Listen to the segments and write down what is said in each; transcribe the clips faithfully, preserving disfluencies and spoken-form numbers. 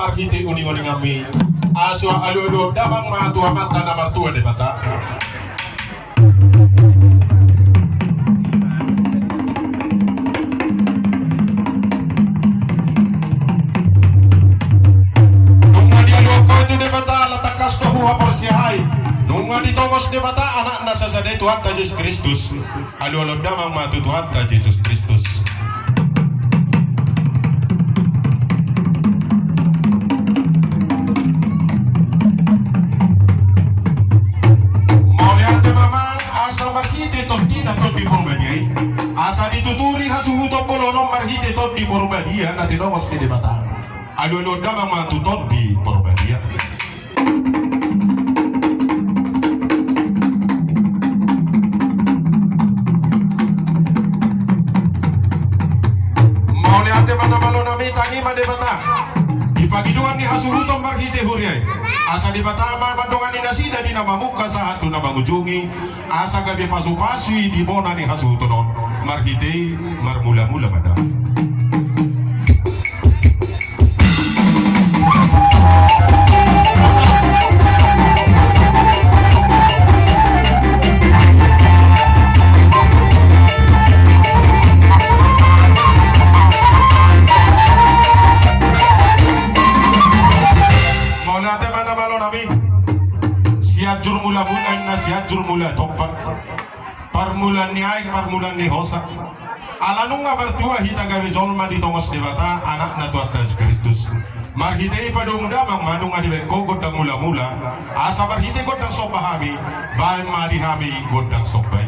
Marhite uninguninganmi, asa alualuhon damang ma tu Amanta na martua Debata. Nunga dialuhon ho tu Debata, ala tangkas do huhaporseai. Nunga ditongos Debata Anakna sasada i, Tuhanta Jesus Kristus. Alualuhon damang ma tu Tuhanta Jesus Kristus. Mauliate ma amang, asa marhite Tondina, Tondi Porbadia i, asa dituturi hasuhuton bolon on marhite Tondi Porbadia na tinongos ni Debata. Alualuhon damang ma tu Tondi Porbadia. Mauliate ma na malo nami, tangi ma Debata di pangidoan ni hasuhuton marhite huria i. Asa Debata ma mandongani nasida di na mamungka sahat tu na mangujungi. Asa gabe pasupasu i di bona ni hasuhuton on, marhite i marmulamula ma da. Mauliate ma na malo nami. Sianjur mulamula inna, Sianjur mula tompa. Parmulaan ni aek, parmulaan ni hosa. Ala nunga martua hita gabe jolma ditongos Debata Anakna Tuhanta Jesus Kristus. Marhite i padomu damang ma nunga dibaen ho gondang mulamula. Asa marhite gondang somba hami, baen ma di hami gondang somba i.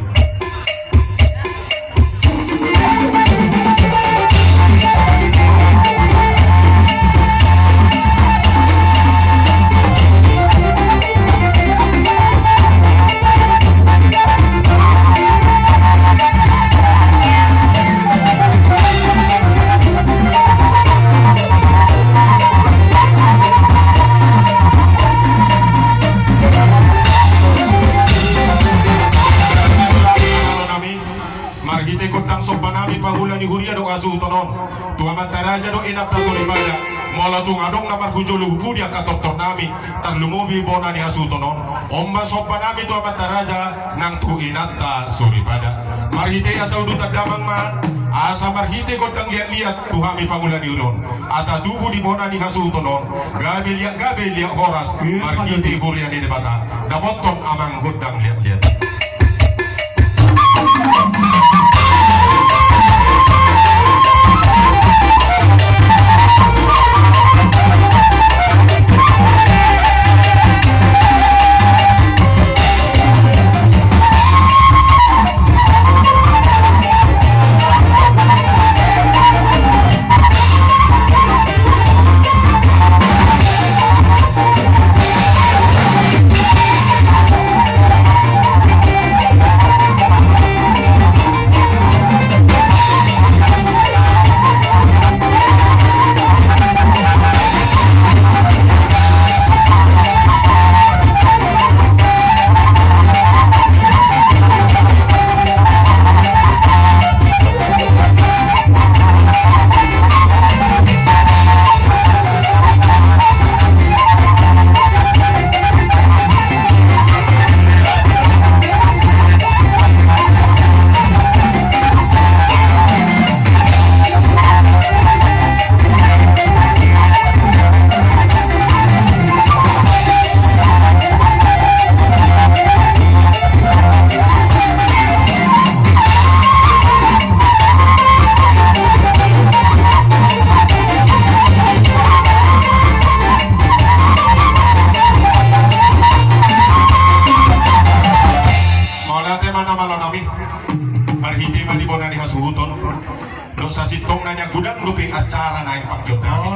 Marhite gondang somba nami pangula ni huria dohot hasuhuton on, tu amanta raja dohot inanta soripada. Molo tung adong na marhujolo hu pudi angka tortor nami, tarlumobi bona ni hasuhuton on, on ma somba nami tu amanta raja nang tu inanta soripada. Marhite i asa udutan damang ma, asa marhite gondang liatliat tu hami pangula ni huria on, asa tubu di bona ni hasuhuton on gabe liat, gabe liat horas, marhite huria ni Debata. Dapothon amang gondang liatliat. Mauliate ma na malo nami. Marhite ma di bona ni hasuhuton. Dohot sasintongna nian godang dope acara naeng pangkeon nami.